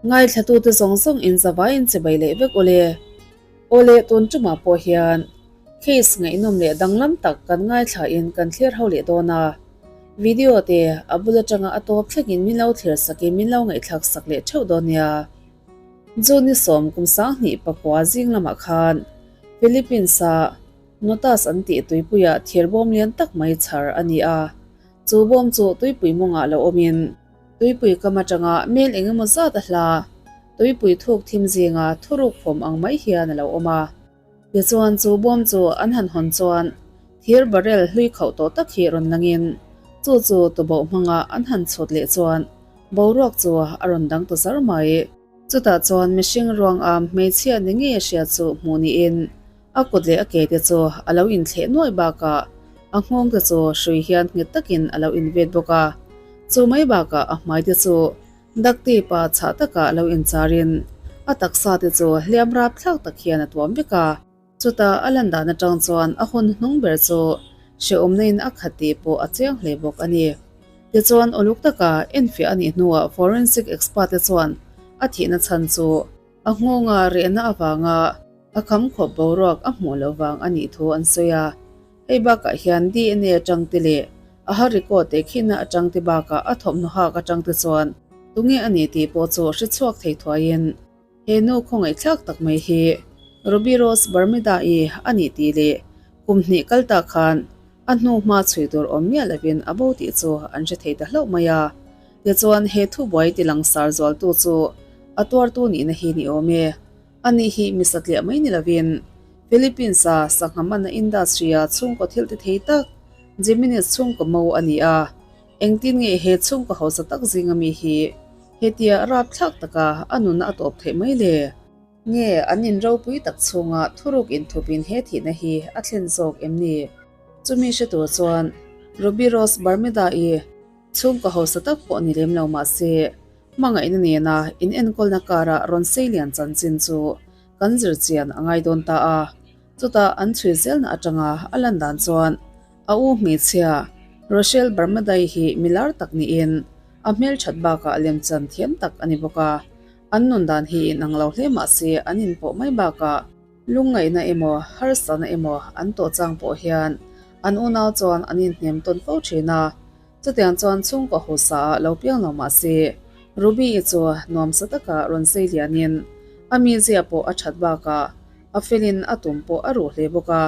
Ngaithlatute zawng zawng in zavaiin chibai leh vek awle. Awle tun tumah pawh hian case ngaihnawm leh danglam tak kan ngaithla in kan thlir ho leh dawn a. Video te a bul atanga a tawp thlengin min lo thlir sak in min lo ngaihthlak sak leh theuh dawn nia. June ni 24 zing lamah khan Philippines a Notas an tih tuipuiah thirbawm lian tak mai chhar a ni a. Chu bawm chu tuipui mawngah lo awmin tuipui kam atanga mel eng emaw zat a hla, tuipui thuk thim zinga thuruk fawm ang mai hian a lo awm a. Tichuan chu bawm chu an han hawn chuan thir barrel hlui khauh tawh tak hi rawn langin chu chu tuboh hmanga an han chhut leh chuan boruak chu a rawn dang ta zar mai. Chutah chuan mihring ruang am hmeichhia ni ngei a hria chu hmuh niin A kut leh a ke te chu a lo inthleh nuaih bakah a nghawng te chu hrui hian nghet takin a lo invet bawk a. Chu mai bakah a hmai te chu Dakti pa chhah takah a lo incharin a taksa te chu hliam rap thlak tak hian a tuam vek a. Chutah a lan dan atang chuan a hun hnung ber chu hrehawmna in a khat tih pawh a chiang hle bawk a ni. Tichuan uluk taka enfiah a nih hnuah forensic expert te chuan a thihna chhan chu A nghawnga rehna avanga a kham khawp boruak a hmuh loh vang a nih thu an sawi a. Hei bakah hian DNA atang te leh a har record teh khinna atang te bakah a thawmhnaw hak atang te chuan tunge a nih tih pawh chu hre chhuak thei thuaiin he nu khawngaihthlak tak mai hi Ruby Rose Bermuda-i a nih tih leh kum hnih kal ta khan a hnu hma chhui tur awm miah lovin a bo tih chu an hre thei ta hlauh mai a. Tichuan, he thubuai ti langsar zualtu chu a tuartu nihna hi ni awm e. Ani hi mi satliah mai ni lovin, Philippines-a sangha manna industry-a chhungkaw thil ti thei tak Jimenez chhungkaw mo a ni a. Engtin nge he chhungkaw hausa tak zinga mi hi hetia rapthlak taka a nunna a tawp theih mai le? Nge an in ropui tak chhunga thuruk inthupin he thihna hi a thlen zawk em ni? Chumi hre tur chuan Ruby Rose Bermuda-i Chhungkaw hausa tak pawh ni lem lo mah se, hmangaihna nena in enkawlna karah rawn sei lian chanchin chu kan zir chian a ngai dawn ta a. Chutah an chhui zelna atanga a lan dan chuan a u hmeichhia Rochelle Barmadai hi milar tak niin a hmelthat bakah lemchan thiam tak a ni bawk a. An nun dan hi inang lo hle mah se an inpawh mai bakah Lungngaihna emaw, harsatna emaw an tawh chang pawh hian an unau chuan an inhnem tawn fo thin a. Chutiang chuan chhungkaw hausa ah lo piang lo mah se, Ruby-i chu nuamsa taka rawn sei lianin a mizia pawh a that bakah a felin a tum pawh a ruh hle bawk a.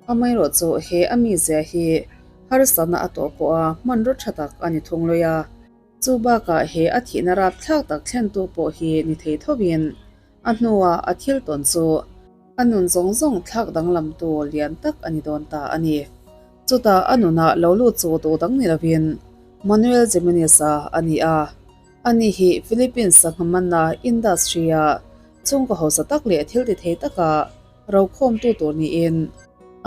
Amaherawhchu he a mizia hi harsatna a tawh pawha hmanraw tha tak a ni thung lawih a. Chu bakah he a thihna rapthlak tak thlentu pawh hi ni thei thovin A hnuah a thil tawn chu a nun zawng zawng thlak danglamtu lian tak a ni dawn ta a ni. Chutah a nunah lo lut chu duh dang ni lovin Manuel Jimenez-a a ni a. Ani hi Philippines sangha manna industry-a chhungkaw hausa tak leh thil ti thei taka rokhawmtu tur niin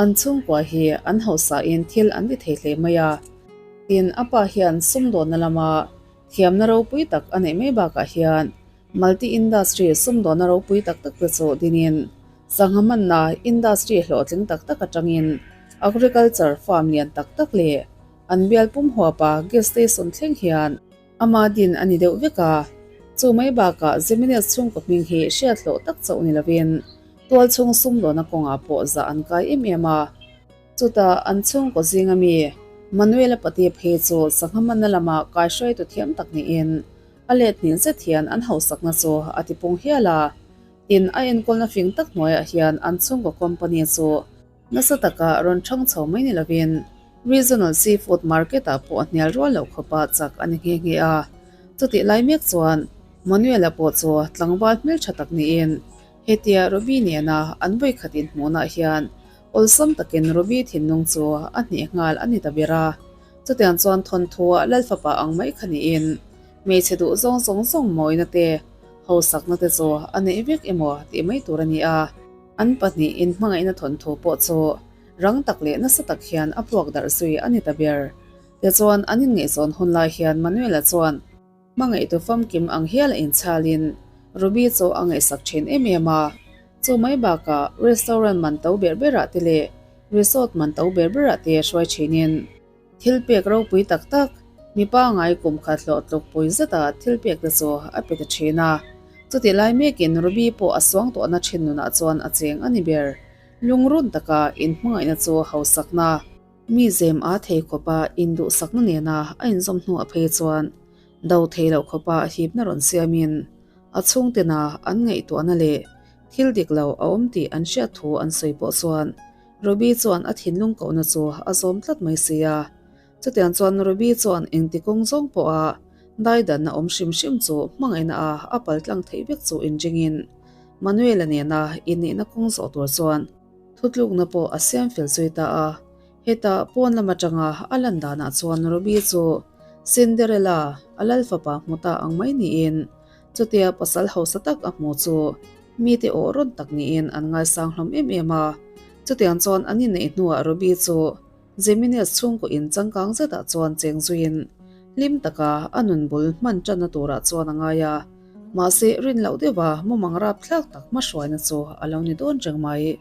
an chhungkua hi an hausain thil an ti thei hle mai a. Tin, a pa hian sumdawnna lama thiamna ropui tak a neih mai bakah hian Multi industry sumdawnna ropui tak tak te chu dinin sangha manna industry hlawhtling tak tak atangin agriculture farm lian tak tak leh an bial pum huapa gas station thleng hian ama din a ni deuh vek a. Chu mai bakah Jimenez chhungkaw hming hi hriat hlawh tak chauh ni lovin tualchhung sumdawnna kawngah pawh zah an kai em em a. Chutah an chhungkaw zinga mi Manuela pate phei chu sangha manna lama kaihruaitu thiam tak niin A let hmel zet hian an hausakna chu a ti pung hial a, tin a enkawlna fing tak hnuaiah hian an chhungkaw company chu nasa taka rawn thang chho mai ni lovin regional seafood market-ah pawh a hnial rual loh khawpa chak a ni nghe nghe a. Chutih lai mek chuan Manuel-a pawh chu tlangval hmeltha tak niin hetia Ruby nena an vawikhat inhmuhnah hian awlsam takin Ruby thinlung chu a hneh nghal a ni ta ber a. Chutiang chuan thawnthuah Lalfapa ang mai kha niin hmeichhe duh zawng zawng zawng mawina te, hausakna te chu a neih vek emaw tih mai tur a ni a. An pahnih inhmangaihna thawnthu pawh chu rang tak leh nasa tak hian a puak darh zui a ni ta ber. Tichuan an inngaihzawn hun lai hian Manuel-a chuan hmangaihtu famkim ang hial a inchhalin Ruby chu a ngaihsak thin em em a. Chu mai bakah restaurant man to ber berah te leh Resort man to ber berah te hruai thinin thil pek ropui tak tak mipa ngai kum khat hlawh tluk pui zeta thil pek te chu a pe ta thin a. Chutih lai mekin Ruby pawh a suang tawhna thin nunah chuan a cheng a ni ber. Lungrun taka inhmangaihna chu hausakna. Mi zem a thei khawpa induhsakna nena a inzawm hnu a phei chuan do thei loh khawpa hipna rawn siamin a chhungtena an ngaihtuahna leh thil dik lo a awm tih an hriat thu an sawi pawh chuan Ruby chuan a thinlung kohna chu a zawm tlat mai si a. Chutiang chuan Ruby chuan engti kawng zawng pawha daidanna awm hrim hrim chu hmangaihna a a paltlang theih vek chu inringin Manuel-a nena inneihna kawng zawh tur chuan Thutlukna pawh a siam fel zui ta a, heta pawn lam atanga a lan danah chuan Ruby chu Cinderella a lal fapa hmu ta ang mai niin chutia pasal hausa tak a hmu chu mite awh rawn tak niin an ngaisang hlawm em em a. Chutiang chuan an inneih hnuah Ruby chu Jimenez chhungkaw in changkang zetah chuan cheng zuiin hlim taka a nun bul hman tanna turah chuan a ngai a, mahse rin loh deuha mumang rapthlak tak hmahruaina chu a lo ni dawn reng mai.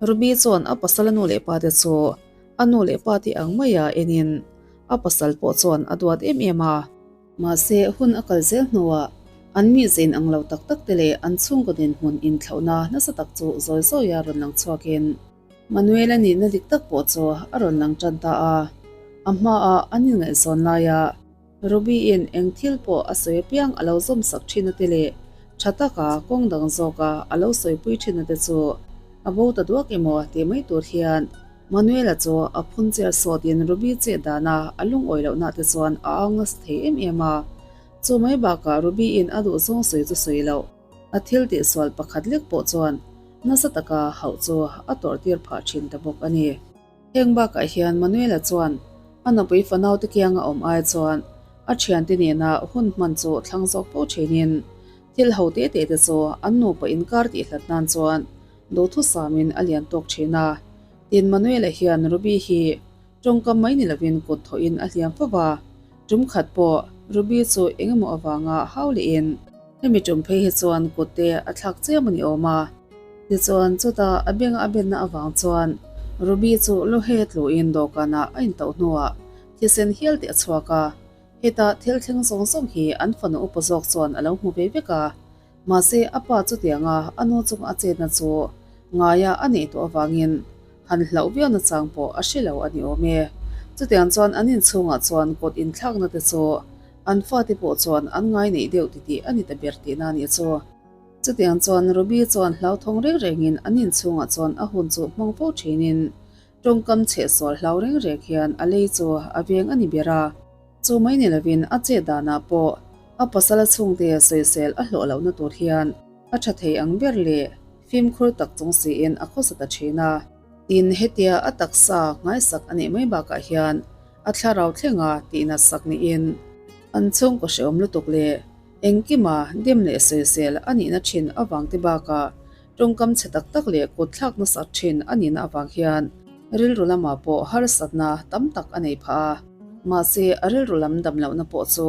Ruby chuan a pasal a nu leh pate chu a nu leh pate ang maia enin a pasal pawh chuan a duat em em a. Mahse hun a kal zel hnuah an mi zein ang lo tak tak te leh an chhungkaw dinhmun inthlauhna nasa tak chu zawi zawia rawn lang chhuakin Manuel-a nihna dik tak pawh chu a rawn lang tan ta a, a hmaah an inngaihzawn laia Ruby-in eng thil pawh a sawi apiang a lo zawm sak thin ate leh tha taka kawng dang zawka a lo sawipui thin ate chu a bo ta duak emaw tih mai tur hian Manuel-a chu a phun chiar sawtin Ruby chet dana a lungawi lohna te chuan a au nasa thei em em a, chu mai bakah Ruby-in a duhzawng sawi chu sawi loh. A thil tihsual pakhat lek pawh chuan nasa taka hauh chu a tawrhtir phah thin ta bawk a ni. Heng bakah hian Manuela chuan a nupui fanaute kianga awm ai chuan a thiante nena hun hman chu thlang zawk fo thinin thil ho te te te chu an nupa inkar tihhlat nan chuan duhthusamin a lian tawk thin a. Tin, Manuela hian Ruby hi Tawngkam mai ni lovin kut thawhin a hliam fo va, tum khat pawh Ruby chu eng emaw avanga hau lehin hemi tum phei hi chuan kut te a thlak chiam a ni awm a. Tichuan chutah a benga a benna avang chuan Ruby chu Lohe tluin dawhkanah a intauh hnuah thisen hial teh a chhuak a, heta thil thleng zawng zawng hi an fanu upa zawk chuan a lo hmu ve vek a. Mahse a pa chutianga a nu chunga a chetna chu ngaia a neih tawh avangin han hlauh viau nachang pawh a hre lo a ni awm e. Chutiang chuan an inchhungah chuan kawt inthlakna te chu an fate pawh chuan an ngai neih deuh titih a ni ta ber tihna a nih chu. Chutiang chuan Ruby chuan hlauthawng reng rengin an inchhungah chuan a hun chu hmang fo thinin tawngkam chhehsual hlau reng reng hian a lei chu a veng a ni ber a. Chu mai ni lovin a chet danah pawh a pasal a chhungte sawisel a hlawh lohna tur hian a tha thei ang ber leh fimkhur tak chung siin a khawsa ta thin a. Tin, hetia a taksa nghaisak a nih mai bakah hian a thlarau thlenga tihna sak niin an chhungkaw hrehawm lutuk leh engkima dem leh sawisel a nihna thin avang te bakah tawngkam chhe tak tak leh kut thlak nasat thin a nihna avang hian rilru lamah pawh harsatna tam tak a nei phah a. Mahse, a rilru lam dam lohna pawh chu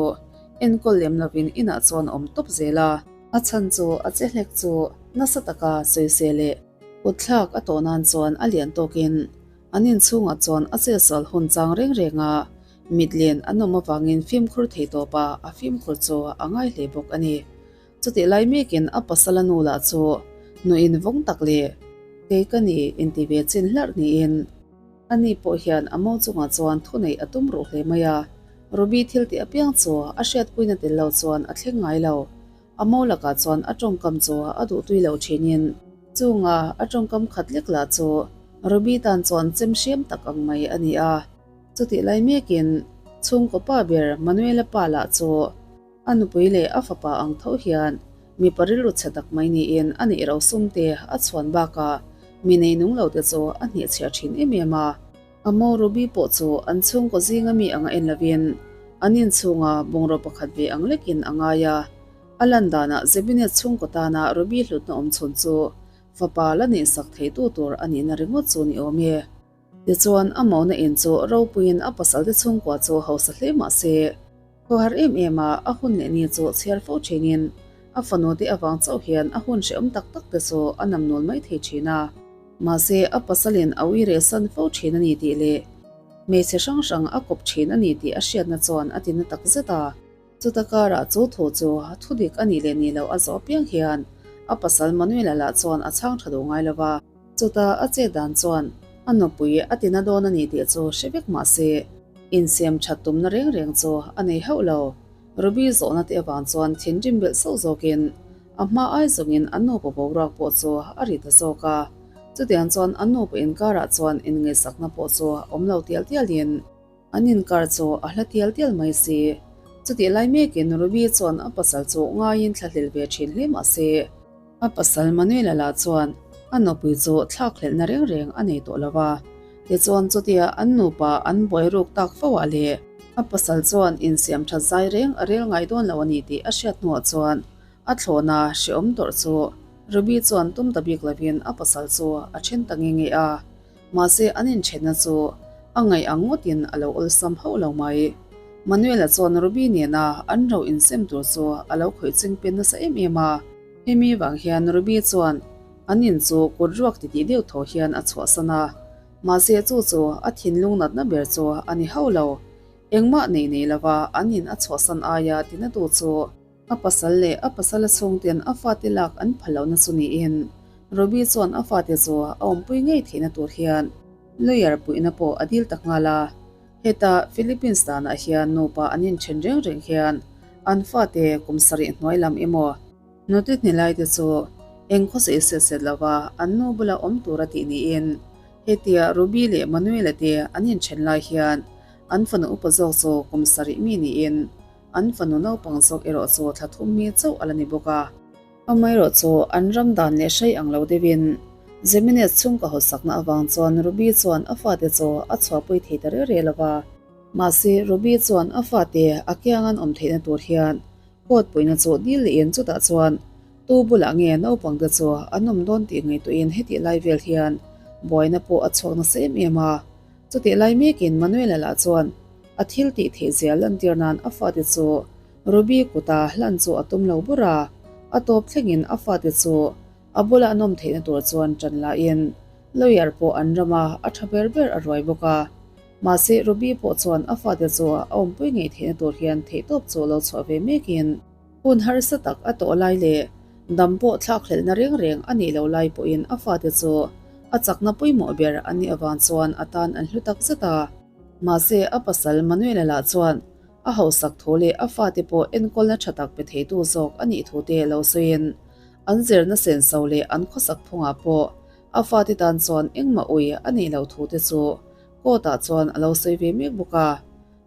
enkawl lem lovin inah chuan a awm tawp zel a. A chhan chu a che hlek chu nasa taka sawisel leh kut thlak a tawh nan chuan a lian tawkin an inchhungah chuan a chetsual hun chang reng reng a, mit len an awm avangin fimkhur thei tawpa a fimkhur chu a ngai hle bawk a ni. Chutih lai mekin a pasal a nu lah chu nuin vawng tak leh kei ka ni inti ve chin hlarh niin ani pawh hian a mo chungah chuan thuneih a tum ruh hle mai a. Ruby thil tih apiang chu a hriatpuina tel lo chuan a thleng ngai lo. A mo lakah chuan a tawngkam chu a duhtui lo thinin chunga a tawngkam khat lek lah chu Ruby tan chuan chem hriam tak ang mai a ni a. Chutih lai mekin chhungkaw pa ber Manuela pa lah chu A nupui leh a fapa ang tho hian mipa rilru chhe tak mai niin a neih ro sum te a chhuan bakah mi nei nung lo te chu a hnehchhiah thin em em a. A mo Ruby pawh chu an chhungkaw zinga mi anga en lovin an inchhunga bungraw pakhat ve ang lekin a ngai a. A lan danah Zebinet chhungkaw tana Ruby hlutna awm chhun chu fapa la neihsak theitu tur a nihna ringawt chu ni awm e. Tichuan a mona in chu ropuiin a pasalte chhungkua chu hausa hle mah se, Khawhar em em a, a hun leh ni chu chhiar fo thinin a fanu te avang chauh hian a hun hrehawm tak tak te chu a nam nul mai thei thin a. Mahse, a pasalin a ui reh san fo thin a ni tih leh hmeichhe hrang hrang a kawp thin a ni tih a hriatna chuan a ti na tak zet a. Chuta karah chu thu chu thu dik a nih leh nih loh a zawh apiang hian a pasal Manuela lah chuan a chhang tha duh ngai lo va. Chuta a chet dan chuan a nupui a tina dawn a ni tih chu hre vek mah se, insiam that tumna reng reng chu a nei hauh lo. Ruby zawhna te avang chuan thinrim belh sauh zawkin a hma ai zawngin an nupa boruak pawh chu a ri ta zawk a. Chutiang chuan an nupa inkarah chuan inngaihsakna pawh chu a awm lo tial tialin an inkar chu a hla tial tial mai si. Chutih lai mekin Ruby chuan a pasal chu ngaiin thlahlel ve thin hle mah se, A pasal Manuela lah chuan a nupui chu thlakhlelhna reng reng a nei tawh lo va, tichuan chutia an nupa an buai ruk tak fo ah leh a pasal chuan insiam that zai reng a rel ngai dawn lo a ni tih a hriat hnuah chuan a thlawhna hrehawm tawrh chu Ruby chuan tum ta bik lovin a pasal chu a then ta nge nge a, mahse an inthenna chu a ngaih ang ngawtin a lo awlsam hauh lo mai. Manuela chuan Ruby nena an ro insem tur chu a lo khawih chingpen nasa em em a. Hemi vang hian Ruby chuan an in chu kut ruak titih deuh thaw hian a chhuahsan a, mahse chu chu a thinlung natna ber chu a ni hauh lo. Engmah nei nei lova an in a chhuahsan aia tinatu chu a pasal leh a pasala chhungten a fate lak an pha lohna chu niin Ruby chuan a fate chu a awmpui ngei theihna tur hian lawyer puihna pawh a dil ta nghal a. Heta Philippines danah hian nupa an inthen reng reng hian an fate kum sarih hnuai lam emaw hnute hni lai te chu eng khawsei set set lova an nu bula awm tur a tih niin hetia Ruby leh Manuela te an inthen lai hian an fanu upa zawk chu kum sarih mi niin an fanu naupang zawk erawh chu thla thum mi chauh a la ni bawk a. Amaherawh chu an ram dan leh hrei ang lo deuhin Jimenez chhungkaw hawsakna avang chuan Ruby chuan a fate chu a chhuahpui thei ta reh reh lo va. Mahse, Ruby chuan a fate a kiang an awm theihna tur hian court puihna chu dil lehin chutah chuan tu bulah nge naupangte chu an awm dawn tih ngaihtuahin hetih lai vel hian buaina pawh a chhuak nasa em em a. Chutih lai mekin Manuela lah chuan a thil tih theih zia lantir nan a fate chu Ruby kuta hlan chu a tum lo bur a, a tawp thlengin a fate chu a bula an awm theihna tur chuan ṭan lahin lawyer pawh an ram a, a ṭha ber ber a ruai bawk a. Mahse, Ruby pawh chuan a fate chu a awmpui ngei theihna tur hian theihtawp chu lo chhuah ve mekin hun harsa tak a tawh lai leh dam pawh thlakhlelhna reng reng a nih loh lai pawhin a fate chu a chakna pawimawh ber an nih avang chuan a tan an hlu tak zet a. Mahse, a pasal Manuela lah chuan A hausak thu leh a fate pawh enkawlna tha tak pe theitu zawk a nih thu te lo sawiin, an zirna senso leh an khawsak phungah pawh a fate tan chuan engmah ui a neih loh thu te chu court ah chuan a lo sawi ve mek bawk a.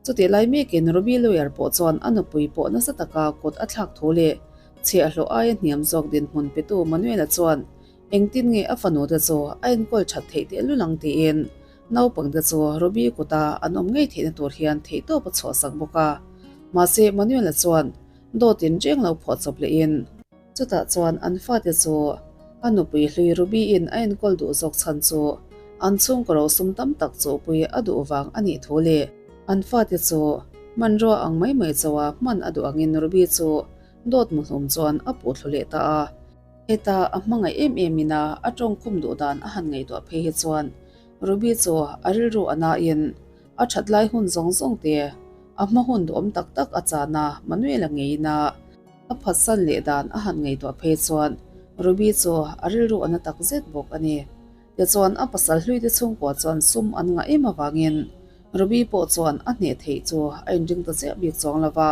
Chutih lai mekin Ruby lawyer pawh chuan a nupui pawh nasa taka kut a thlak thu leh chhiahhlawh aia hniam zawk dinhmun petu Manuela chuan engtin nge a fanu te chu a enkawl that theih tehlul ang tiin Naupangte chu Ruby kuta an awm ngei theihna tur hian theihtawp a chhuahsak bawk a. Mahse, Manuela chuan dawtin reng lo phuah chawp lehin. Chutah chuan an fate chu a nupui hlui Ruby-in a enkawl duh zawk chhan chu an chhungkaw rosum tam tak chuhpui a duh vang a nih thu leh an fate chu hmanrua ang mai mai chauha hman a duh angin Ruby chu dawt muhlum chuan a puhthlu leh ta a. Heta a hmangaih em emin a a tawngkhum duh dan a han ngaihtuah phei hi chuan Ruby chu a rilru a nain a that lai hun zawng zawng te a hma hun duhawm tak tak a chan a, Manuela ngeiin a a phatsan leh dan a han ngaihtuah phei chuan Ruby chu a rilru a na tak zet bawk a ni. Tichuan a pasal hluite chhungkua chuan sum an ngah em avangin Ruby pawh chuan a hneh theih chu a inring ta chiah bik chuang lo va,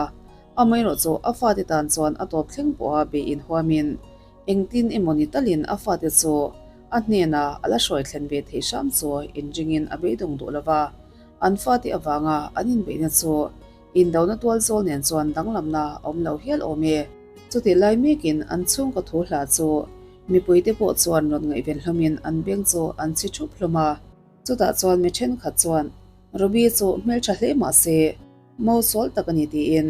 amaherawh chu a fate tan chuan a tawp thleng pawha bei inhuamin Engtin emaw ni talin a fate chu a hnenah a la hruai thlen ve theih hram chu inringin a beidawng duh lo va, an fate avanga an inbeihna chu indona tual zawl nen chuan danglamna a awm lo hial awm e. Chutih lai mekin an chhungkaw thu hla chu mipuite pawh chuan rawn ngaihven hlawmin an beng chu an chhi thup hlawm a. Chutah chuan mi thenkhat chuan Ruby chu hmeltha hle mah se, Mo sual tak a ni tiin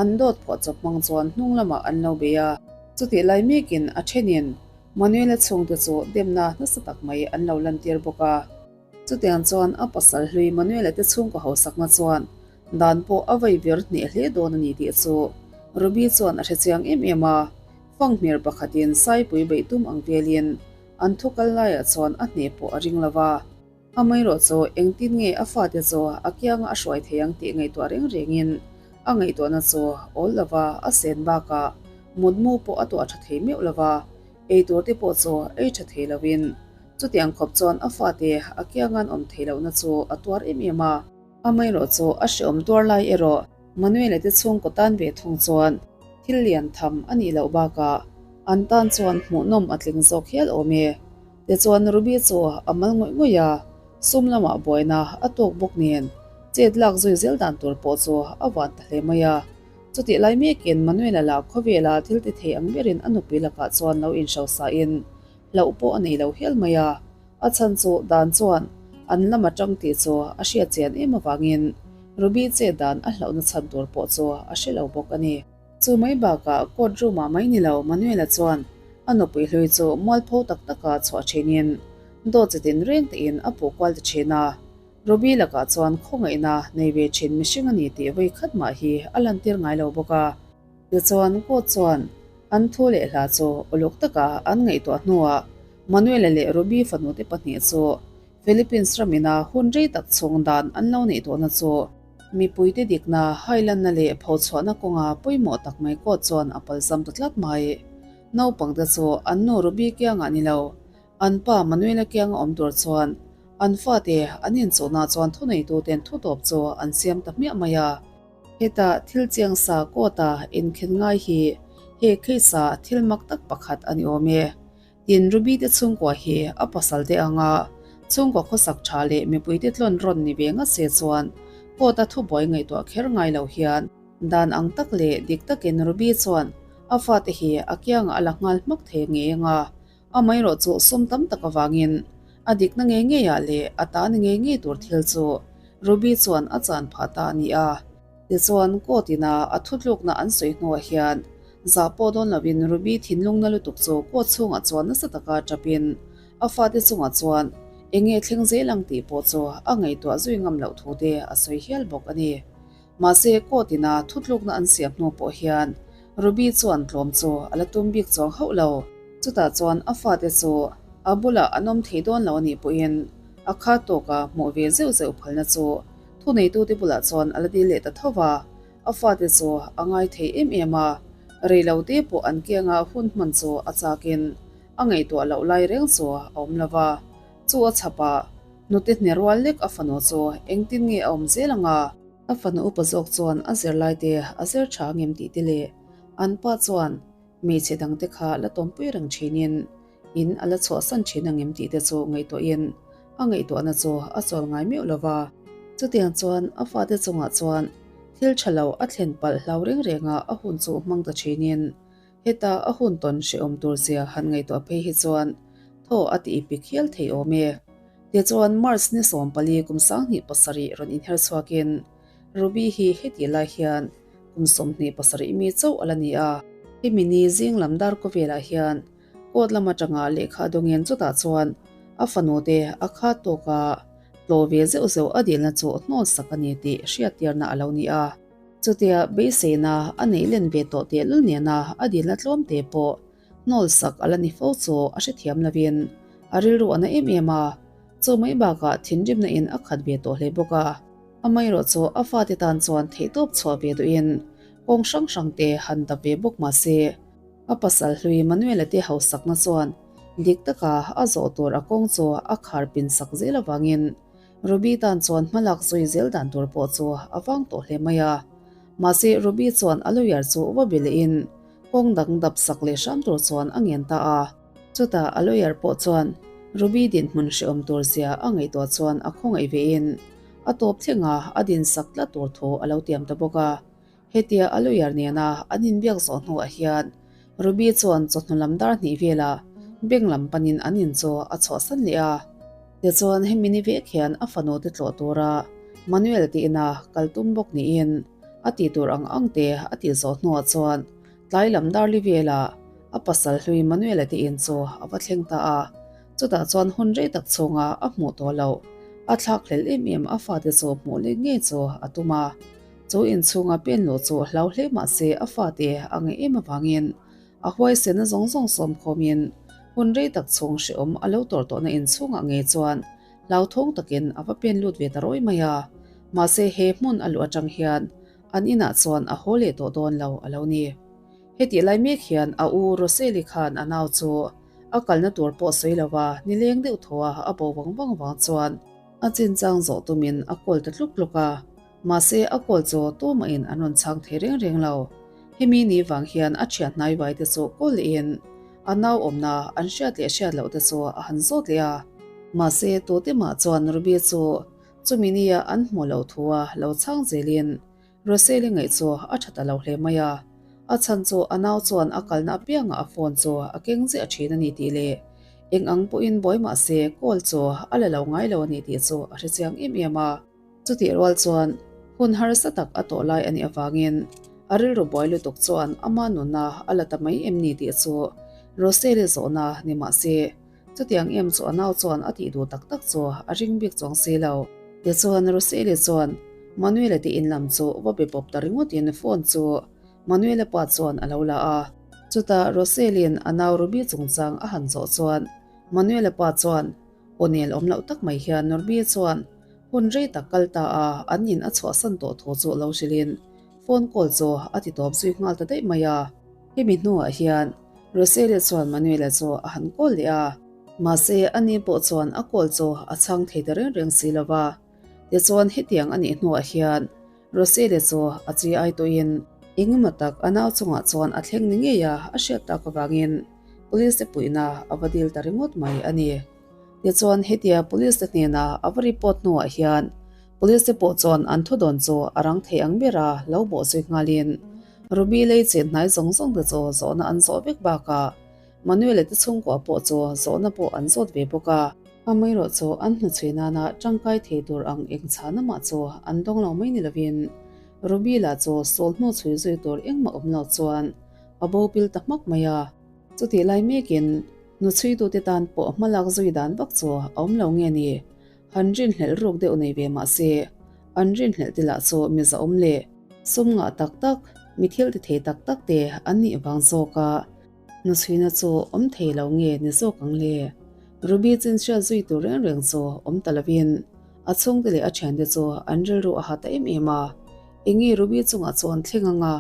an dawt phuah chawp hmang chuan hnung lamah an lo bei a. Chutih lai mekin a thenin Manuela chhungte chu demna nasa tak mai an lo lantir bawk a. Chutiang chuan a pasal hlui Manuela te chhungkaw hausakna chuan dan pawh a vei vir hneh hle dawn a ni tih chu Ruby chuan a hrechiang em em a. Fanghmir pakhatin Saipui beih tum ang velin an thu kal laiah chuan a hneh pawh a ring lo va. Amaherawh chu engtin nge a fate chu a kianga a hruai thei ang tih ngaihtuah reng rengin A ngaihtuahna chu awl lova a sen bakah mutmu pawh a tuah tha thei meuh lova, eitur te pawh chu ei tha thei lovin chutiang khawp chuan a fate a kiangan awm thei lohna chu a tuar em em a. Amaherawhchu a hreawm tuar lai erawh Manuel-a te chhungkaw tan ve thung chuan thil lian tham a nih loh bakah an tan chuan hmuhnawm a tling zawk hial awm e. Tichuan Ruby chu a mal ngawih ngawih a, sum lamah buaina a tawk bawk nen chet lak zui zel dan tur pawh chu a van ta hle mai a. Chutih lai mekin Manuel-a lah khawvela thil ti thei ang berin a nupui lakah chuan lo inhrosain hlauh pawh a nei lo hial mai a. A chhan chu dan chuan an lam atang tih chu a hriat chian em avangin Ruby chet dan a hlauhna chhan tur pawh chu a hre lo bawk a ni. Chu mai bakah court room ah mai ni lo Manuel-a chuan a nupui hlui chu mualpho tak taka chhuah thinin dawt chi tin reng tein a puh kual ta thin a. Ruby lakah chuan khawngaihna nei ve thin mihring a ni tih vawi khat mah hi a lantir ngai lo bawk a. Tichuan court chuan an thu leh hla chu uluk taka an ngaihtuah hnuah Manuel-a leh Ruby fanute pahnih chu Philippines ramina hun rei tak chhung dan an lo neih tawhna chu mipuite dikna, hailanna leh phochhuahna kawnga pawimawh tak mai court chuan a palzam ta tlat mai. Naupangte chu an nu Ruby kiangah ni lo, an pa Manuel-a kianga awm tur chuan an fate an inchawhna chuan thuneituten thutawp chu an siam ta hmiah mai a. Hetah thil chiang sa court-a inkhen ngai hi he case-a thil mak tak pakhat a ni awm e. Tin, Ruby te chhungkua hi a pasal te anga chhungkua khawsak tha leh mipui te tlawn rawn ni ve ngat se chuan court-a thubuai ngaihtuah kher ngai lo hian dan ang tak leh dik takin Ruby chuan a fate hi a kiangah a la nghal hmak thei ngei anga amaherawh chu sum tam tak avangin a dikna ngei ngeiah leh a ta ni ngei ngei tur thil chu Ruby chuan a chan phah ta a ni a. Tichuan, court ina a thutlukna an sawi hnuah hian zah pawh dawn lovin Ruby thinlungna lutuk chu court chhungah chuan nasa taka tapin a fate chungah chuan eng nge thleng zel ang tih pawh chu a ngaihtuah zui ngam loh thu te a sawi hial bawk a ni. Mahse, court ina thutlukna an siam hnu pawh hian Ruby chuan tlawm chu a la tum bik chuang hauh lo. Chutah chuan a fate chu a bulah an awm thei dawn lo a nih pawhin a khat tawka hmuh ve zeuh zeuh phalna chu Thuneitute bulah chuan a la dil leh ta tho va, a fate chu a ngai thei em em a, reilote pawh an kianga hun hman chu a chakin a ngaihtuah loh lai reng chu a awm lo va. Chu a chhapah hnute hne rual lek a fanu chu engtin nge a awm zel ang a? A fanu upa zawk chuan a zirlaite a zir tha ngem tih te leh an pa chuan hmeichhe dangte kha la tawmpui reng thinin In a la chhuahsan thin ang em tih te chu ngaihtuahin a ngaihtuahna chu a chawl ngai meuh lo va. Chutiang chuan a fate chungah chuan thil tha lo a thlen palh hlau reng renga a hun chu hmang ta thinin heta a hun tawn hrehawm tur zia han ngaihtuah phei hi chuan thaw a ti ipik hial thei awm e. Tichuan March ni 14 kum 27 rawn inher chhuakin Ruby hi heti lai hian kum 27 mi chauh a la ni a. Hemi ni zing lam dar kawvelah hian Court lam atanga lehkha dawngin chutah chuan a fanu te a khat tawk a, tlaw ve zeuh zeuh a dilna chu hnawl sak a ni tih hriattirna a lo ni a. Chutia beiseina a neih len ve tawh tehlul nena a dilna tlawm te pawh hnawl sak a la ni fo chu a hrethiam lovin a rilru a na em em a, chu mai bakah thinrimna in a khat ve tawh hle bawk a. Amaherawh chu a fate tan chuan theihtawp chhuah ve duhin kawng hrang hrang te han dap ve bawk mahse, A pasal hlui Manuel-a te hausakna chuan dik taka a zawh tur a kawng chu a khar pin sak zel avangin Ruby tan chuan hmalak zui zel dan tur pawh chu a vang tawh hle mai a. Mahse Ruby chuan a lawyer chu va be lehin kawng dang dap sak leh hram tur chuan a ngen ta a. Chutah a lawyer pawh chuan Ruby dinhmun hrehawm tur zia a ngaihtuah chuan a khawngaih vein a tawp thlenga a din sak tlat tur thu a lo tiam ta bawk a. Hetia a lawyer nena an inbiak zawh hnuah hian Ruby chuan chawhnu lam dar hnih velah bank lam panin an in chu a chhuahsan leh a. Tichuan hemi ni vek hian a fanu te tlawh tura Manuel te ina kal tum bawk niin a tih tur ang ang te a tih zawh hnuah chuan tlai lam dar li velah a pasal hlui Manuel-a te in chu a va thleng ta a. Chutah chuan hun rei tak chhunga a hmuh tawh loh a thlak hlel em em a fate chu hmuh leh ngei chu a tum a. Chu inchhunga pen luh chu hlau hle mah se a fate a ngaih em avangin a huaisena zawng zawng sawm khawmin hun rei tak chhung hrehawm a lo tawrh tawhna inchhungah ngei chuan hlauthawng takin a va pen lut ve ta rawi mai a. Mahse he hmun a luh atang hian. an inah chuan a haw leh tawh dawn lo a lo ni. Hetih lai mek hian a u Roseli khan a nau chu a kalna tur pawh sawi lo a, nileng deuh thaw a a bo vang vang vang chuan a chinchang zawh tumin a call ta tluk tluk a. Mahse a call chu tumahin an rawn chhang thei reng reng lo. Hemi ni vang hian a thian hnai vai te chu call lehin a nau awmna an hriat leh hriat loh te chu a han zawt leh a. Mahse tute mah chuan Ruby chu chumi nia an hmuh loh thu a lo chhang zelin Roseli ngaih chu a tha ta lo hle mai a. A chhan chu a nau chuan a kalna apiangah a phone chu a keng ziah thin a ni tih leh eng ang pawhin buai mah se call chu a la lo ngai lo a ni tih chu a hrechiang em em a. Chutih rual chuan hun harsa tak a tawh lai a nih avangin a rilru buai lutuk chuan ama nunna a la ta mai em ni tih chu Roseli zawhna ni mah se chutiang em chu a nau chuan a tih duh tak tak chu a ring bik chuang si lo. Tichuan Roseli chuan Manuela te in lam chu va be pawp ta ringawtin phone chu Manuela pa chuan a lo la a. Chutah Roseli'n a nau Ruby chungchang a han zawh chuan Manuela pa chuan Aw nel awm loh tak mai hian Norby chuan hun rei tak kal ta a, an in a chhuahsan tawh thu chu lo hrilhin phone call chu a ti tawp zui nghal ta daih mai a. Hemi hnuah hian Roselia chuan Manuela chu a han call leh a, mahse ani pawh chuan a call chu a chhang thei ta reng reng si lo va. Tichuan hetiang a nih hnuah hian Roselia chu a chi ai tawhin engemaw tak a nau chungah chuan a thleng ni ngei a, a hriat tak avangin Police te puihna a va dil ta ringawt mai a ni. Tichuan hetia Police te hnena a va report hnuah hian Police te pawh chuan an thudawn chu a rang thei ang bera lo bawh zui nghalin Ruby lei chet hnai zawng zawng te chu zawhna an zawh vek bakah Manuel-a te chhungkua pawh chu zawhna pawh an zawt ve bawk a. Amaherawh chu an hnuchhui nana tangkai thei tur ang eng chhana mah chu an dawng lo mai ni lovin Ruby lah chu sawl hnu chhui zui tur engmah awm lo chuan A bo pil ta hmak mai a. Chutih lai mekin hnuchhuitute tan pawh hmalak zui dan vak chu a awm lo nge ni? Han rinhlelh ruk deuh nei ve mah se, an rinhlelh te lah chu mi zahawm leh sum ngah tak tak, mi thil ti thei tak tak te an nih vang zawk a, hnuchhuina chu awm thei lo nge ni zawk ang le? Ruby chinhriat zui tur reng reng chu awm ta lovin a chhungte leh a thiante chu an rilru a ha ta em em a. Enge Ruby chungah chuan thleng anga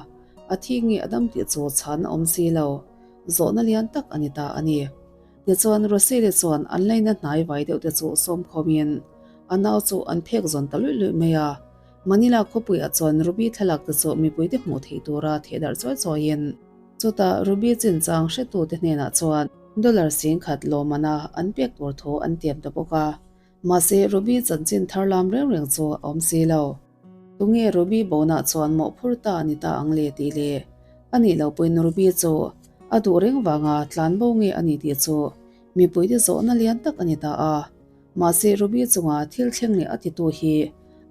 A thi nge a dam tih chu chhan a awm si lo, zawhna lian tak a ni ta a ni. Tichuan Roselle chuan an laina hnai vai deuh te chu sawm khawmin a nau chu an phek zawn ta luih luih mai a. Manila khawpuiah chuan Ruby thlalak te chu mipuite hmuh theih tura thehdarh chawi chawiin chutah Ruby chinchang hretute hnenah chuan dollar 10,000 lawmana an pek tur thu an tiam ta bawk a. Mahse Ruby chanchin thar lam reng reng chu a awm si lo. Tunge Ruby bonah chuan mawhphur ta ni ta ang le tih leh a nih loh pawhin Ruby chu a duh reng vanga tlan bo nge a ni tih chu mipuite zawhna lian tak a ni ta a. Mahse Ruby chunga thil thleng leh a titu hi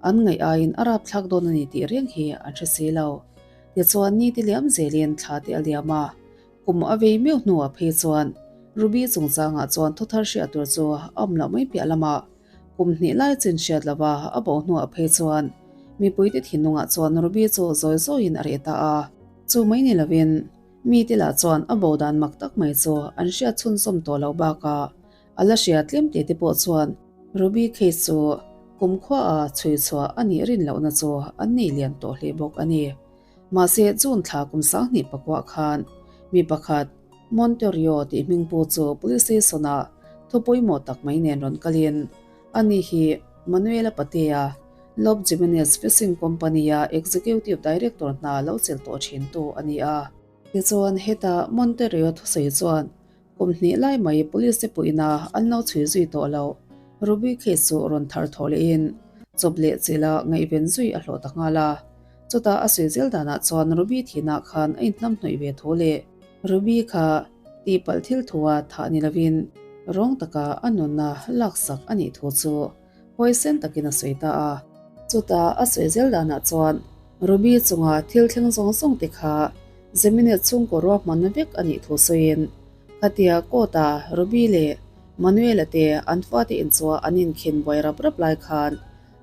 an ngaih aiin a rapthlak dawn a ni tih reng hi an hre si lo. Tichuan ni te liam zelin thla te a liam a, kum a vei meuh hnuah phei chuan Ruby chungchangah chuan thuthar hriat tur chu a awm loh mai piah lamah Kum hnih lai chin hriat lova a bo hnuah phei chuan mipuite thinlungah chuan Ruby chu zawi zawiin a reh ta a. Chu mai ni lovin mite lah chuan a bo dan mak tak mai chu an hriat chhunzawm tawh loh bakah a la hria tlem tih te pawh chuan Ruby case chu kumkhuaah chhui chhuah a nih rin lohna chu an nei lian tawh hle bawk a ni. Mahse June thla kum 2009 khan mi pakhat Monterio tih hmingpu chu Police Station-ah thu pawimawh tak mai nen rawn kalin ani hi Manuela Patea, Lob Jimenez Fishing Company-a Executive Director hna lo chelh tawh thintu a ni a. Tichuan heta Monterio thusawi chuan Kum hnih lai mai police te puihna an lo chhui zui tawh lo. Ruby case chu rawn thar thaw lehin chawp leh chilh a ngaihven zui a hlawh ta nghal a. Chutah a sawi zel danah chuan Ruby thihna khan a inhnam hnawih ve thu leh Ruby kha tihpalh thil thua thah ni lovin rawng taka a nunna laksak a nih thu chu huaisen takin a sawi ta a. Chutah a sawi zel danah chuan Ruby chunga thil thleng zawng zawng te kha Zeminet chhungkaw ruahmanna vek a nih thu sawiin, khatia court-a Ruby leh Manuel-a te an fate inchhuah an inkhin buai rap rap lai khan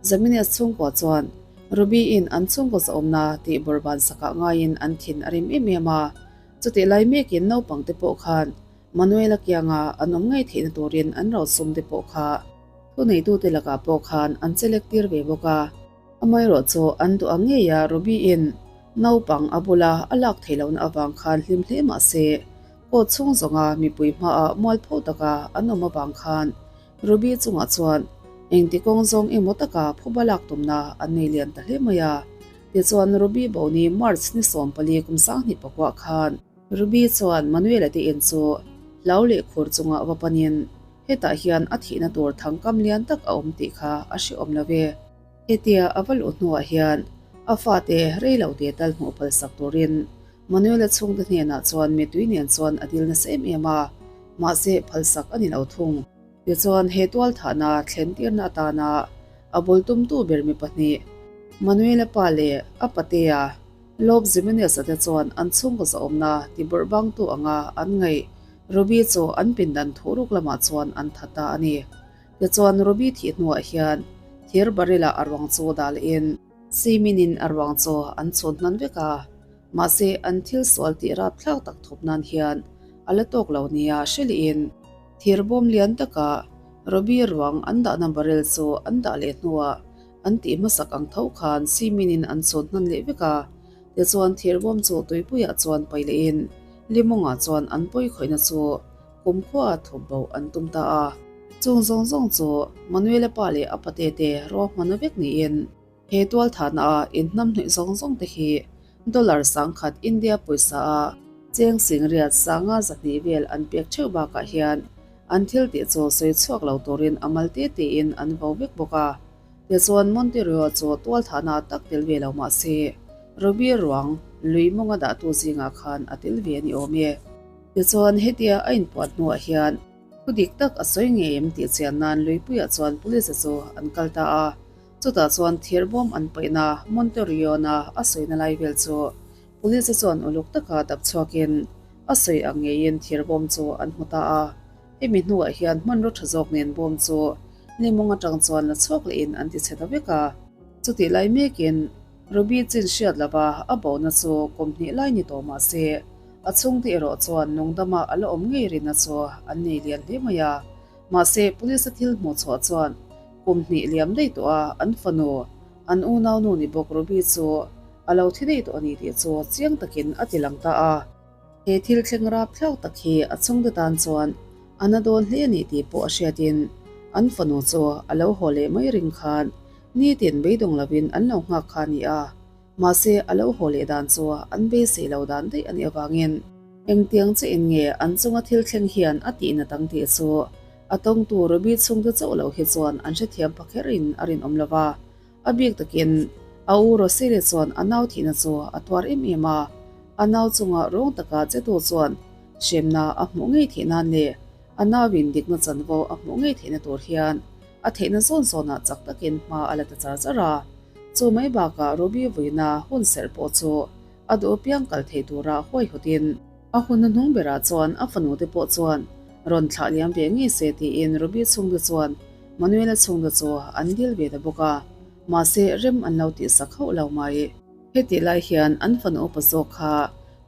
Zeminet chhungkua chuan Ruby-in an chhungkaw zahawmna tih bawrhban sakah ngaiin an thin a rim em em a. Chutih lai mekin naupang te pawh khan Manuel-a kianga an awm ngei theihna turin an rosum te pawh kha thuneitute lakah pawh khan an che lek tir ve bawk a. Amaherawhchu an duh ang ngei a Ruby-in naupang a bula a lak theih lohna avang khan hlim hle mah se, court chhung zawnga mipui hmaah mualpho taka an awm avang khan Ruby chungah chuan engti kawng zawng emaw taka phuba lak tumna an nei lian ta hle mai a. Tichuan Ruby Boni March ni 14 kum 2009 khan Ruby chuan Manuel-a te in chu hlau leh khur chungah va panin hetah hian a thihna tur thangkam lian tak a awm tih kha a hrehawm lo ve. Hetia a va luh hnuah hian a fate rei lo te tal hmuh phalsak turin Manuel-a chhungte hnenah chuan mitui nen chuan a dil nasa em em a, mahse phalsak a ni lo thung. Tichuan he tualthahna thlen tirna atana a bul tumtu ber mi pahnih Manuel-a pa leh a patea Lob Jimenez-a te chuan an chhungkaw zahawmna ti bawrh bangtu anga an ngaih Ruby chu an pindan thuruk lamah chuan an tha ta a ni. Tichuan Ruby thih hnuah hian thir barrel-ah a ruang chu dah lehin Simin-in a ruang chu an chhun hnan vek a, mahse an thil sual tih rapthlak tak thup nan hian a la tawk lo nia hre lehin thir bawm lian taka Ruby ruang an dahna barrel chu an dah leh hnuah An tih hmasak ang tho khan Simin-in an chhun hnan leh vek a, tichuan thirbawm chu tuipuiah chuan pai lehin Limawngah chuan an pawi khawihna chu kumkhua thup bo an tum ta a. Chung zawng zawng chu Manuela pa leh a pate te ruahmana vek niin he tualthahna a inhnamhnawih zawng zawng te hi dollar 10,000 India pawisa a cheng singriat 200 vel an pek theuh bakah hian An thil tih chu sawi chhuak lo turin a mal te tein an vo vek bawk a. Tichuan Monterio chu tualthahna tak tel ve lo mah se, Ruby ruang lui mawnga dahtu zingah khan a tel ve a ni awm e. Tichuan hetia a inpuan hnuah hian thu dik tak a sawi ngei em tih chian nan luipuiah chuan police chu an kal ta a. Chutah chuan thirbawm an paihna Monterio-na a sawina lai vel chu Police chuan uluk taka dap chhuakin a sawi ang ngeiin thirbawm chu an hmu ta a. Hemi hnuah hian hmanraw tha zawk nen bawm chu limawng atang chuan la chhuak lehin an ti chhe ta vek a. Chutih lai mekin Ruby chin hriat lova a bona chu kum hnih lai ni tawh mah se a chhungte erawh chuan nungdama a la awm ngei rinna chu an nei lian hle mai a. Mahse police a thil hmuh chhuah chuan kum hnih liam daih tawh a an fanu an unaunu ni bawk Ruby chu A lo thi daih tawh a ni tih chu chiang takin a ti lang ta a. He thil thleng rapthlak tak hi a chhungte tan chuan a na dawn hle a ni tih pawh a hriatin an fanu chu a lo haw leh mai ring khan nitin beidawng lovin an lo nghak kha a ni a. Mahse a lo haw leh dan chu an beisei lo dan daih a nih avangin engtiang che in nge an chunga thil thleng hian a tih nat ang tih chu a tawngtu Ruby chhungte chauh lo hi chuan an hrethiam pha kherin a rinawm lo va. A bik takin a u Roselle chuan a nau thihna chu a tuar em em a, a nau chunga rawng taka chetu chuan hremna a hmuh ngei theih nan leh a nauin dikna chanvo a hmuh ngei theihna tur hian a theihna zawn zawnah chak takin hma a la ta char char a. Chu mai bakah Ruby vuina hun serh pawh chu a duh apiang kal thei tura huaihawtin a hun hnuhnung berah chuan a fanute pawh chuan rawn thlah liam ve ngei se tiin Ruby chhungte chuan Manuela chhungte chu an dil ve ta bawk a, mahse rem an lo tihsak hauh lo mai. Hetih lai hian an fanu upa zawk kha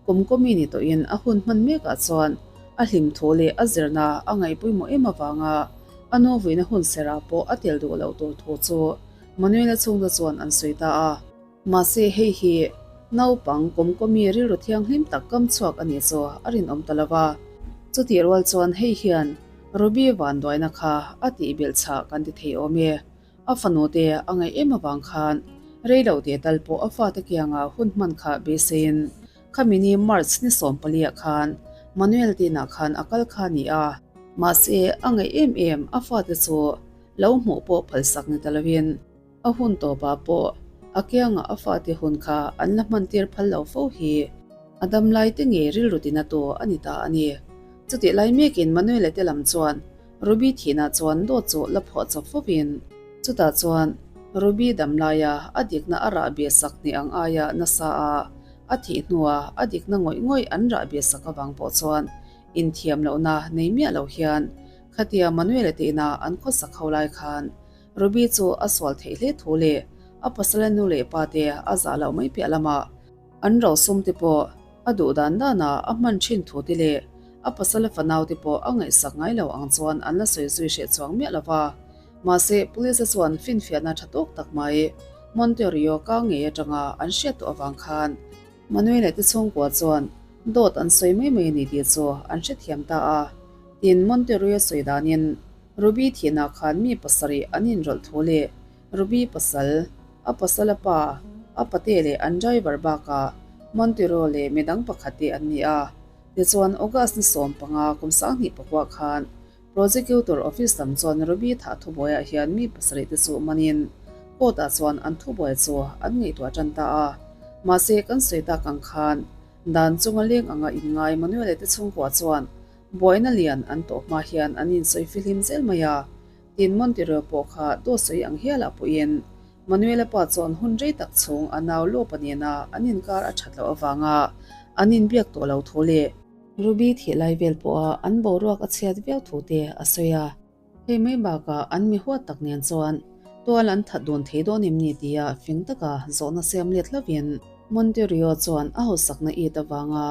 kum kawmi ni tawhin a hun hman mekah chuan a hlim thu leh a zirna a ngaih pawimawh em avanga a nu vuina hun serah pawh a tel duh loh tur thu chu Manuela chhungte chuan an sawi ta a. Mahse hei hi naupang kum kawmi rilru thianghlim tak kam chhuak a nih chu a rinawm ta lo va. Chutih rual chuan hei hian Ruby vanduaina kha a tih belh chhah kan ti thei awm e. A fanu te a ngaih em avang khan rei lo te tal pawh a fate kianga hun hman kha beiseiin khami ni March ni 14 ah khan Manuel tinah khan a kal kha a ni a. Mahse a ngaih em em a fate chu lo hmuh pawh phalsak ni ta lovin A hun tawpah pawh a kiangah a fate hun kha an la hmantir phal lo fo hi a dam lai te ngei rilru tina tu a ni ta a ni. Chutih lai mekin Manuel-a te lam chuan Ruby thihna chuan dawt chu la phuah chawp fovin chutah chuan Ruby dam laia a dikna a rah beh sak hnih ang aia nasa a a thih hnua a dikna ngawih ngawih an rah beh sak avang pawh chuan inthiam lohna nei miah lo hian khatia Manuel-a te ina an khawsak ho lai khan Ruby chu a sual theih hle thu leh a pasala nu leh pa te a zah loh mai piah lamah an rosum te pawh a duh dan danah a hman thin thu te leh a pasala fanau te pawh a ngaihsak ngai lo ang chuan an la sawi zui hreh chuang miah lo va. Mahse, police-a chuan finfiahna tha tawk tak mai. Monterio ka ngei atanga an hriat tawh avang khan Manuel-a te chhungkua chuan dawt an sawi mai mai a ni tih chu an hrethiam ta a. Tin, Monterio sawi danin Ruby thihna khan mi pasarih an inrawlh thu leh Ruby pasal, a pasala pa, a pate leh an driver bakah Montero leh midang pakhat te an ni a. Tichuan, August ni 15 kum 2009 khan Prosecutor Office lam chuan Ruby thah thubuaiah hian mi pasarih te chu manin court ah chuan an thubuai chu an ngaihtuah tan ta a. Mahse, kan sawi tak ang khan dan chunga leng anga inngai Manuel-a te chhungkua chuan buaina lian an tawh hma hian an insawi fihlim zel mai a. Tin, Montero pawh kha dawt sawi ang hialah pawhin Manuel-a pa chuan hun rei tak chhung a nau Lopa nena an inkar a that loh avanga an inbiak tawh lo thu leh Ruby thih lai vel pawha an boruak a chhiat viau thu te a sawi a. Hei mai bakah an mi huat tak nen chuan tual an that dun thei dawn em ni tia fing taka zawhna siam let hlauhin Monterio chuan a hausakna it avanga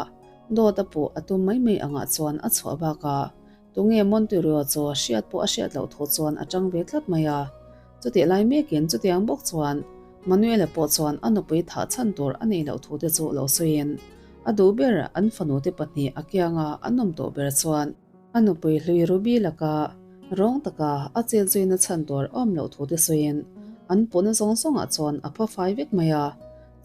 dawt a puh a tum mai mai angah chuan a chhuah bakah Tunge Monteiro chu hriat pawh a hriat loh thu chuan a tang ve tlat mai a. Chutih lai mekin chutiang bawk chuan Manuel-a pawh chuan a nupui thah chhan tur a neih loh thu te chu lo sawiin a duh ber an fanu te pahnih a kianga an awm tawh ber chuan a nupui hlui Ruby laka rawng taka a chet zuina chhan tur a awm loh thu te sawiin an puhna zawng zawngah chuan a pha fai vek mai a.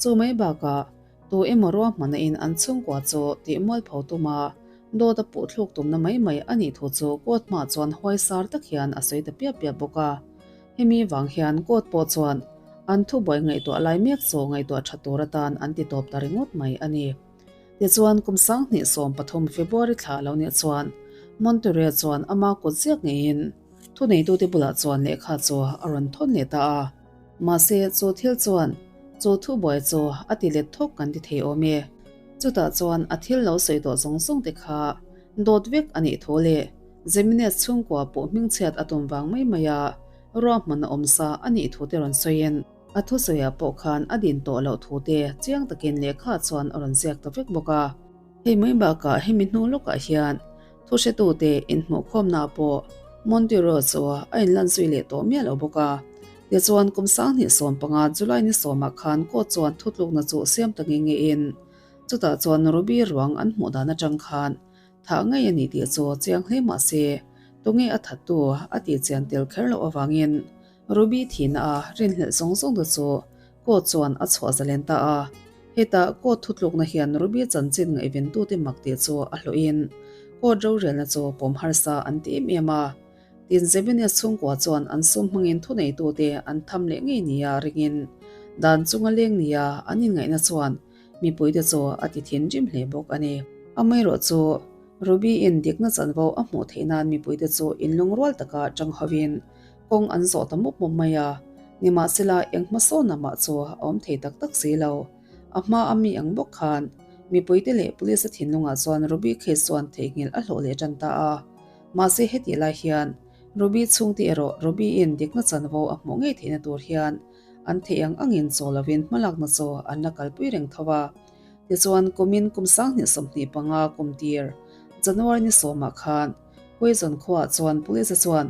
Chu mai bakah Tu emaw ruahmana in an chhungkua chu tih mualpho tuma dawt a puh thluk tumna mai mai a nih thu chu court hmaah chuan huaisar tak hian a sawi ta piap piap bawk a. Hemi vang hian court pawh chuan an thubuai ngaihtuah lai mek chu ngaihtuah tha tur atan an ti tawp ta ringawt mai a ni. Tichuan kum 2013 February thla lo nih chuan Monterey chuan ama kut ziak ngeiin thuneitute bulah chuan lehkha chu a rawn thawn leh ta a. Mahse, chu thil chuan chu thubuai chu a ti let thawk kan ti thei awm e. Chutah chuan a thil lo sawi tawh zawng zawng te kha dawt vek a nih thu leh Jimenez chhungkua pawh hmingchhiat a tum vang mai mai a ruahman a awm sa a nih thu te rawn sawiin a thusawiah pawh khan a din tawh loh thu te chiang takin lehkha chuan a rawn ziak ta vek bawk a. Hei mai bakah hemi hnu lawkah hian Thuhretute inhmuhkhawmna pawh Montero chu a inlan zui leh tawh miah lo bawk a. Tichuan, kum 2015 July ni sawmah khan court chuan thutlukna chu siam ta nge ngein chutah chuan Ruby ruang an hmuh dan atang khan thah ngei a ni tih chu chiang hle mah se tunge a thattu a tih chian tel kher loh avangin Ruby thihna a rinhlelh zawng zawng te chu court chuan a chhuah zalen ta a. Hetah court thutlukna hian Ruby chanchin ngaihventute mak tih chu a hlawhin court rorelna chu pawm harsa an ti em em a. Tin, Zebenius chhungkua chuan an sum hmangin thuneitute an tham leh ngei nia ringin dan chunga leng nia an inngaihna chuan mipuite chu a ti thinrim hle bawk a ni. Amaherawh chu Ruby-in dikna chanvo a hmuh theih nan mipuite chu inlungrual taka tang hovin Kawng an zawh ta mup mup mai a, nimahsela eng hmasawnna mah chu a awm thei tak tak si lo. A hma a mi ang bawk khan mipuite leh police a thinlungah chuan Ruby case chuan theihnghilh a hlawh leh tan ta a. Mahse hetih lai hian Ruby chhungte erawh Ruby-in dikna chanvo a hmuh ngei theihna tur hian an theih ang angin chaw lovin hmalakna chu an la kalpui reng tho a. Tichuan kumin kum 2025 kum tir January ni sawmah khan Quezon khuaah chuan police chuan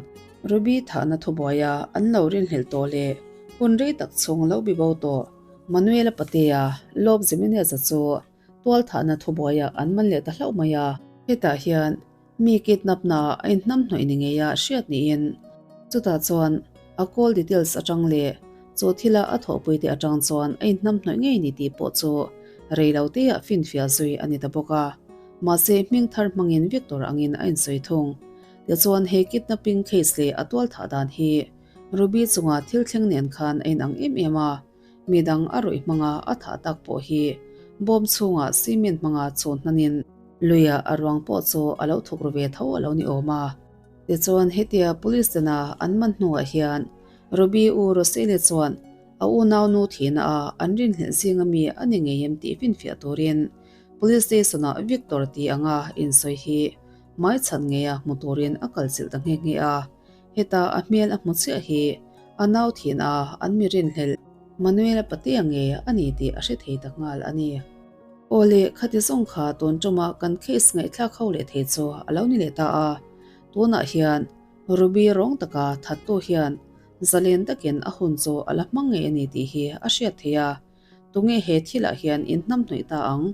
Ruby thahna thubuaia an lo rinhlelh tawh leh hun rei tak chhung lo bibo tawh Manuel-a patea Lob Jimenez-a chu tual thahna thubuaiah an man leh ta hlauh mai a. Hetah hian mi kidnap-na a inhnamhnawih ni ngeia hriat niin chutah chuan a call details atang leh chu thila a thawhpuite atang chuan a inhnamhnawih ngei ni tih pawh chu reiloteah finfiah zui a ni ta bawk a. Mahse, hming thar hmangin Victor angin a insawi thung. Tichuan, he kidnapping case leh a tual thah dan hi Ruby chunga thil thleng nen khan a inang em em a, midang a rawih hmanga a thah tak pawh hi bawm chhungah cement hmanga chhun hnanin luiah a ruang pawh chu a lo thuk ru ve tho a lo ni awm a. Tichuan, hetia police tena an man hnuah hian Ruby u Roselle chuan a unau nu thihna a an rinhlelh zinga mi a ni ngei em tih finfiah turin Police station-ah Victor tih anga insawi hi hmaichhan ngeia hmu turin a kalchilh ta nghe nghe a. Heta a hmel a hmu chiah hi a nau thin a, an mi rinhlelh Manuel-a patea nge a ni tih a hre thei ta nghal a ni. Aw le, khati zawng kha tun ṭuma kan case ngaihthlak ho leh thei chu a lo ni leh ta a. Tunah hian Ruby rawng taka thattu hian. Zalen takin a hun chu a la hmang ngei a ni tih hi a hriat theih a. Tunge he thilah hian in hnam hnawih ta ang?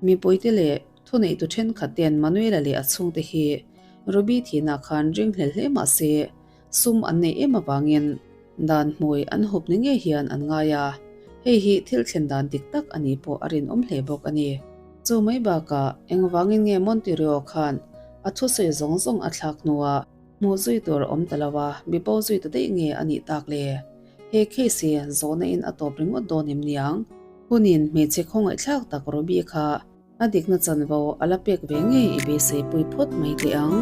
Mipuite leh thuneitu thenkhat ten Manuela leh a chhungte hi Ruby thihna khan ringhlel hle mah se, sum an neih em avangin dan hmui an hup ni ngei hian an ngai a, hei hi thil thlen dan dik tak a nih pawh a rinawm hle bawk a ni. Chu mai bakah engvangin nge Monterio khan a thusawi zawng zawng a thlak hnuah hmuh zui tur a awm ta lo a, mibo zui ta daih nge a nih tak le? He case hi zawhna in a tawp ringawt dawn em niang? Hunin hmeichhe khawngaihthlak tak Ruby kha a dikna chanvo a la pek ve ngei i beisei pui phawt mai teh ang.